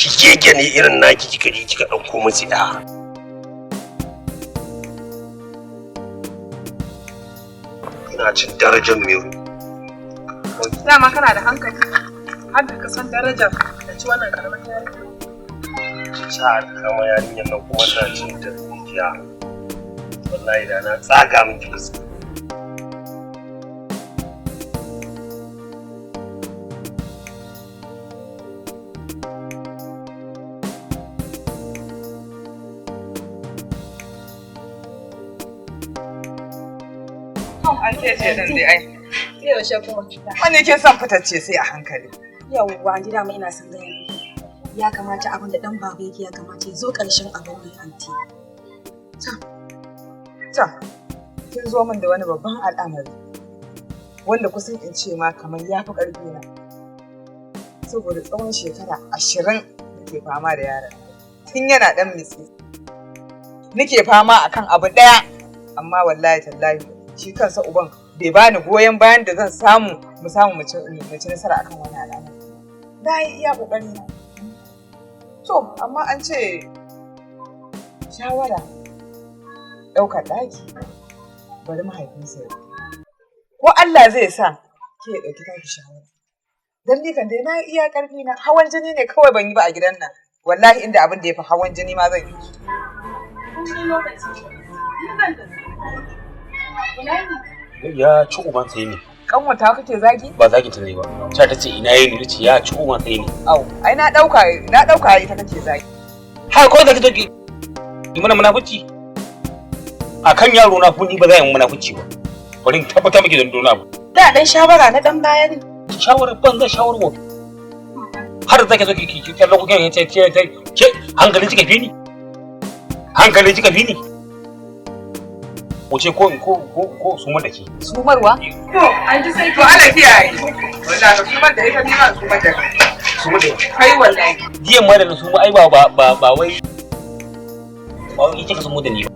Shi keke ne irin naki kika je kika ɗauko musu ɗa. Ina cin darajar Mero. Dama kana da hankali har da ka san darajar da ci wannan karamar yarinya. Sa kama yarinyar nan kuma ina cin ta rijiya. Wallahi da na tsaga miki fuska. An ke ce din dai ai. Yaushe kuma. Wani kin san fitacce sai a hankali. Yawwa, an ji dama ina son gaya miki. Ya kamata abin da dan baba yake ya kamata ya zo ƙarshen abin nan anti. To, kin zo min da wani babban al'amari wanda kusan in ce ma kamar ya fi ƙarfi na. Saboda tsawon shekara 20 nake fama da yaron. Tun yana ɗan mitsi. Nake fama akan abu ɗaya, amma wallahi tallahi shi kansa uban bai bani goyon bayan da zan samu mu samu mu ci nasara akan wani al'amari. Na yi iya ƙoƙari na. To, amma an ce shawara ɗaukar ɗaki bari mahaifinsa ya ko Allah zai sa ke ya ɗauki taki shawara. Don ni kan dai na iya ƙarfi na, hawan jini ne kawai ban yi ba a gidan nan. Wallahi inda abin da ya fi hawan jini ma zan yi. Ya ci uban sai ne. Kanwata kake zagi? Ba zagi ta ne ba. Ta tace ina yini nace ya ci uban sai ne. Au, ai na ɗauka ita kake zagi. Ha ko da kake ki mana munafici. Akan yaro na fa ni ba za yi munafici ba. Bari in tabbata miki da dona ba. Da dan shawara na dan baya ne. Shawara banza shawara. Har zaki zo ki ki kallon kuke ce ce ce hankali kika fi ni. Hankali kika fi ni. Wuce ko ko ko ko sumar da ke. Sumarwa? To, an ji sai To ana kiyaye. Wallahi ka sumar da ita ni ma sumar da kai. Sumar da kai wallahi. Jiyan ma da na suma ai ba ba ba ba wai ba wai kika sumo da ni ba.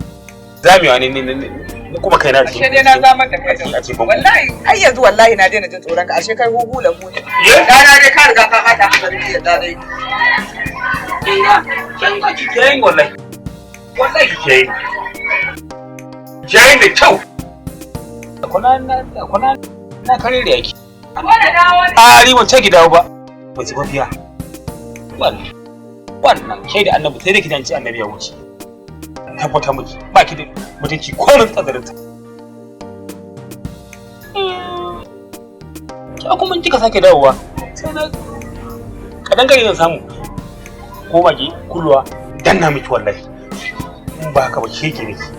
Zamewa ne ne kuma kai na Ashe dai na zamar da kai. Wallahi ai yanzu wallahi na daina jin tsoron ka, ashe kai huhu lahu ne. Dana dai ka riga ka hada hankali ya da dai. Kin ga ki kiyaye wallahi. Wallahi ki kiyaye. Jayin da kyau. Kwana na kare da yake. A ni ban ce ki dawo ba. Ba ci mafiya. Wannan ke da annabi sai da ki tanci annabi ya wuce. Tabbata miki ba ki da mutunci ko ran tsadarinta. Ki kuma kika sake dawowa sai na kadan gari zan samu. Ko baki kulluwa danna miki wallahi. In ba haka ba ke miki.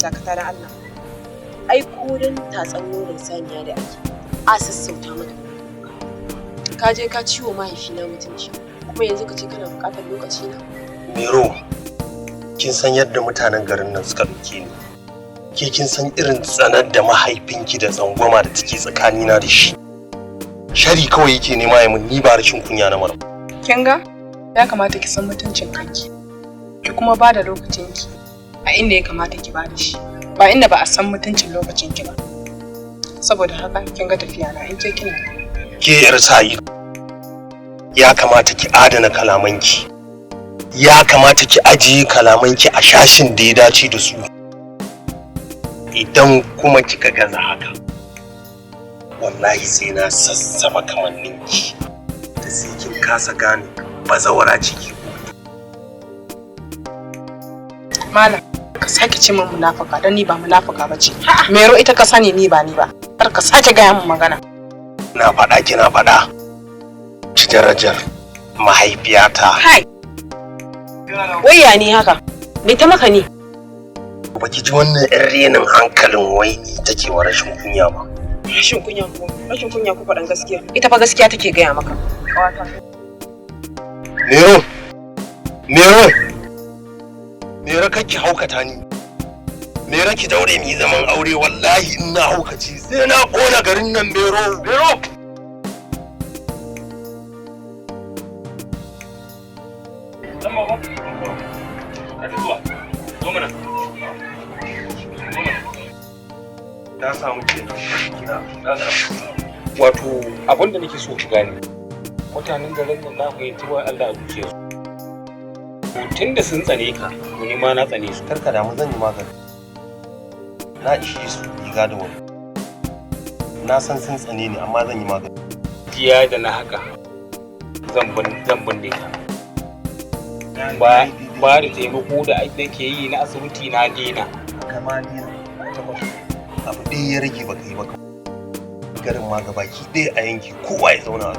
Dakata da Allah. Ai korin tatsan nonon saniya da ake a sassauta mata. Ka je ka ciwo mahaifina mutunci kuma yanzu ka ce kana buƙatar lokaci na. Mero, kin san yadda mutanen garin nan suka ɗauke ni. Ke kin san irin tsanar da mahaifinki da tsangwama da take tsakanina da shi. Shari kawai yake nema ya mun, ni ba rashin kunya na mara. Kin ga? Ya kamata ki san mutuncin kanki. Ki kuma ba da lokacinki a inda ya kamata ki bada shi, ba inda ba a san mutuncin lokacin ki ba. Saboda haka kin ga tafiya na in ke kina ke yar sa'i, ya kamata ki adana kalamanki, ya kamata ki ajiye kalamanki a shashin da ya dace da su. Idan kuma kika gaza haka, wallahi sai na sassaba kamanninki da sai kin kasa gane bazawara ciki. Malam, ka sake ce min munafika don ni ba munafika bace. Mero ita ka sani ni ba ni ba. Kar ka sake gaya min magana. Na faɗa kina faɗa. Ci darajar mahaifiyata. Kai. Wayya ne haka? Me ta maka ne? Baki ji wannan ɗan renin hankalin wai ni take wa rashin kunya ba. Rashin kunya ko rashin kunya ko faɗan gaskiya. Ita fa gaskiya take gaya maka. Ƙawata. Mero! Mero! Mero kake haukata ni. Mero ki daure mu yi zaman aure, wallahi in na haukaci sai na kona garin nan, Mero. Mero! Dan baba. Ka zuwa. Zo mana. Zo mana. Na samu kenan. Na samu. Wato abin da nake so ku gane. Mutanen garin nan na fahimci wa Allah a zuciyarsu. To tun da sun tsane ka, to ni ma na tsane su. Karka damu, zan yi magani. Na ishe su riga da wani. Na san sun tsane ni, amma zan yi magani. Jiya da na haka zan binne ka. Ba ba da taimako da nake yi na asibiti na daina. Kama dina. Abu ɗaya ya rage baka yi ba. Garin ma gabaki ɗaya a yanki kowa ya zauna.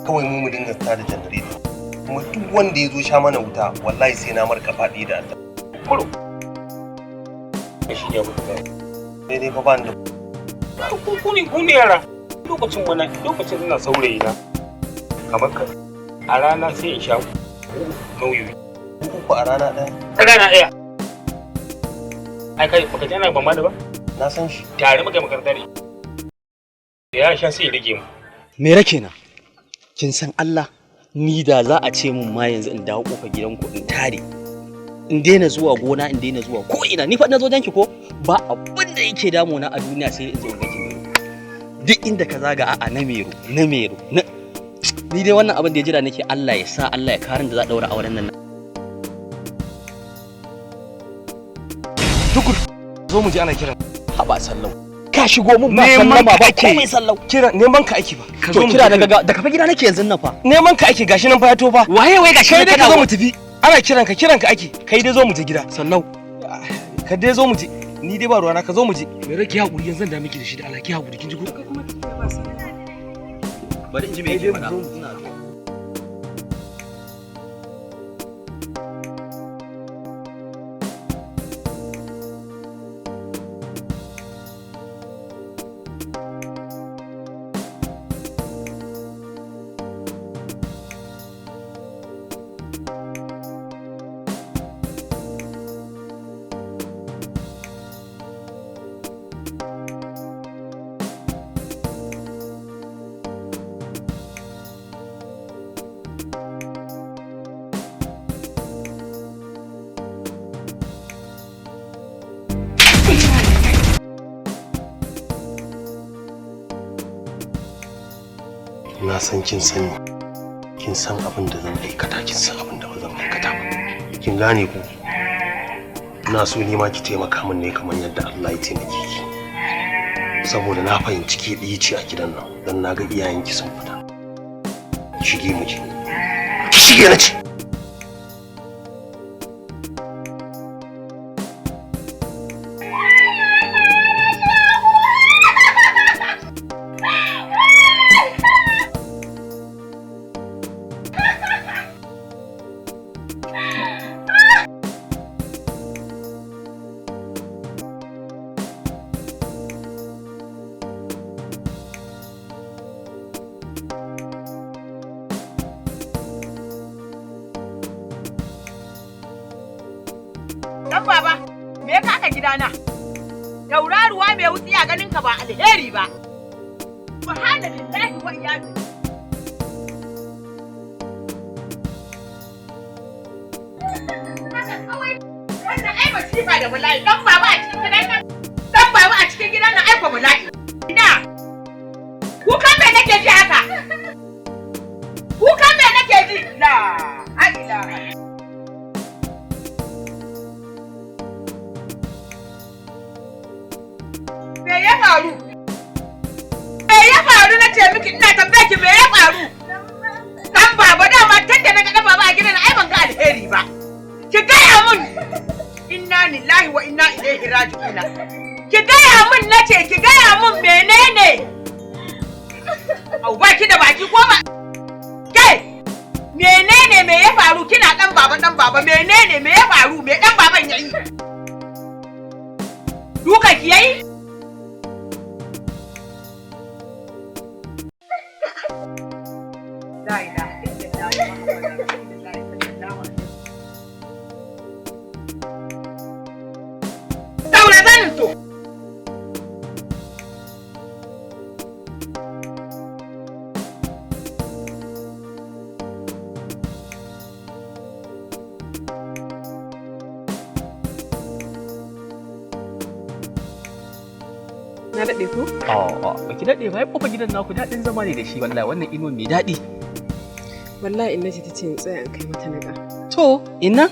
Kawai mu mu dinga tada janareta. Kuma duk wanda ya zo sha mana wuta, wallahi sai na marka faɗi da Allah. Kuro. Shi ne abu da zai. Sai dai fa ban da Ku ne yara. Lokacin wani lokacin ina saurayi na. Kamar ka a rana sai in sha nauyi. uku a rana ɗaya. A rana ɗaya. Ai kai baka ji ana ban ma da ba? Na san shi. Tare muka yi makaranta ne. Da ya sha sai ya rage mu. Mera kenan. Kin san Allah, ni da za a ce mun ma yanzu in dawo kofar gidanku in tare. In daina zuwa gona, in daina zuwa ko ina, ni fa na zo danki ko ba abin da yake damuna a duniya sai in zo in ga kin Mero. Duk inda ka zaga, a'a, na Mero, na Mero, na ni dai wannan abin da ya jira nake, Allah ya sa Allah ya karin da za a daura auren nan. Tukur, zo mu je, ana kiran. Haba sallau. Ka shigo mun ba Neman sallama ka ba ake. komai, sallau. Kira neman ka ake ba. Ka To zo mu kira je. na gaga daga fa gida nake yanzu nan fa. Neman ka ake, gashi nan fa ya to fa. Waye wai gashi Kai nan dai ka kana zo mu tafi. Ana kiran ka, kiran ka ake. Kai dai zo mu je gida. Sallau. Ka dai zo mu je. Ni dai ba ruwana, ka zo mu je. Me rake hakuri, yanzu zan da miki da shi, da Allah ki hakuri, kin ji ko? Bari in ji me yake faɗa. Ina zuwa. Na san kin sani. Kin san abin da zan aikata, kin san abin da ba zan aikata ba. Kin gane ko? Ina so ni ma ki taimaka min ne kamar yadda Allah ya taimake ki. Saboda na fahimci ke ɗaya ce a gidan nan, dan na ga iyayenki sun fita. Shige mu je. Ki shige na ce. Dan baba, me ya kaka gidana? Tauraruwa mai wutsi a ganin ka ba alheri ba. Subhanallahi wa iyyazu. Haka kawai wannan ai masifa da bala'i, dan baba a cikin gidan nan. Dan baba a cikin gidan nan ai ko bala'i. Ina. Kukan me nake ji haka? Kukan me nake ji? La ilaha. Me ya faru? Me ya faru na ce miki, ina tambaye ki, me ya faru? Dan baba, dama tun da naga dan baba a gidan ai ban ga alheri ba. Ki gaya mun. Inna lillahi wa inna ilaihi raji'una. Ki gaya mun nace, ki gaya mun menene? Au, baki da baki ko ba? Kai! Menene, me ya faru kina dan baba, dan baba, menene, me ya faru, me dan baban yayi? Duka ki yayi? La ilaha illallah Muhammadur Rasulullahi sallallahu alaihi wasallam. Daura zanin to. Na daɗe ko? A'a, baki daɗe ba, ai kofar gidan naku daɗin zama ne da shi wallahi wannan inuwa mai daɗi. Wallahi inna ce ta ce in tsaya in kai mata niƙa. To, inna?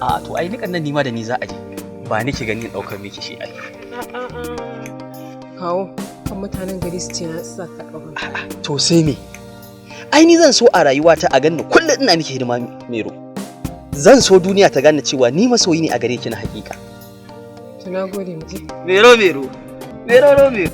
A to ai niƙan nan nima da ni za a je. Ba ni ki gani in ɗaukar miki shi ai. Kawo, kan mutanen gari su ce na sa ka ɗaukar. To sai me? Ai ni zan so a rayuwata a ganni kullum ina miki hidima Mero. Zan so duniya ta gane cewa ni masoyi ne a gare ki na hakika. To na gode mu je. Mero Mero. Mero Mero.